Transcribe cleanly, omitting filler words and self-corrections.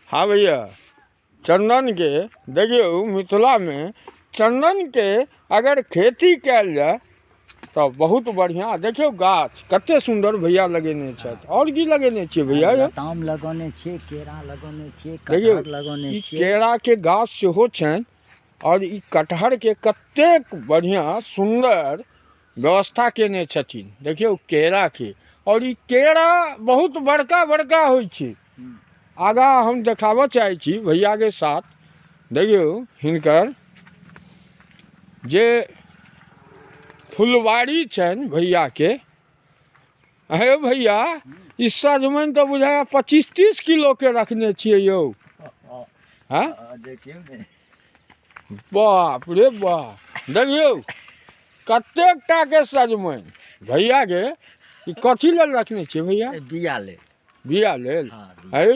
हाँ भैया, चन्दनके देखियौ, मिथिलामे चन्दनके अगर खेती कयल जाय तऽ बहुत बढ़िआँ। देखियौ गाछ कते सुन्दर भैया लगेने छथि। आओर की लगेने छियै भैया? लताम लगौने छियै, केरा लगौने छियै, देखियौ, कटहर लगौने ई छियै। केराके गाछ सेहो छनि आओर ई कटहरके कतेक बढ़िआँ सुन्दर व्यवस्था केने छथिन। देखियौ केराके, आओर ई केरा बहुत बड़का बड़का होइ छै। आगाँ हम देखाबऽ चाहै छी भैयाके साथ। देखियौ हिनकर जे फुलवारी छनि भैयाके। हे भैया, ई सजमनि तऽ बुझाइए 25-30 किलोके रखने छियै यौ। हँ, देखियौ ने। बाप रे बाप, देखियौ कतेक टाके सजमनि भैयाके। ई कथी लेल रखने छियै भैया? बिया लेल। बिया लेल। हँ। अरे।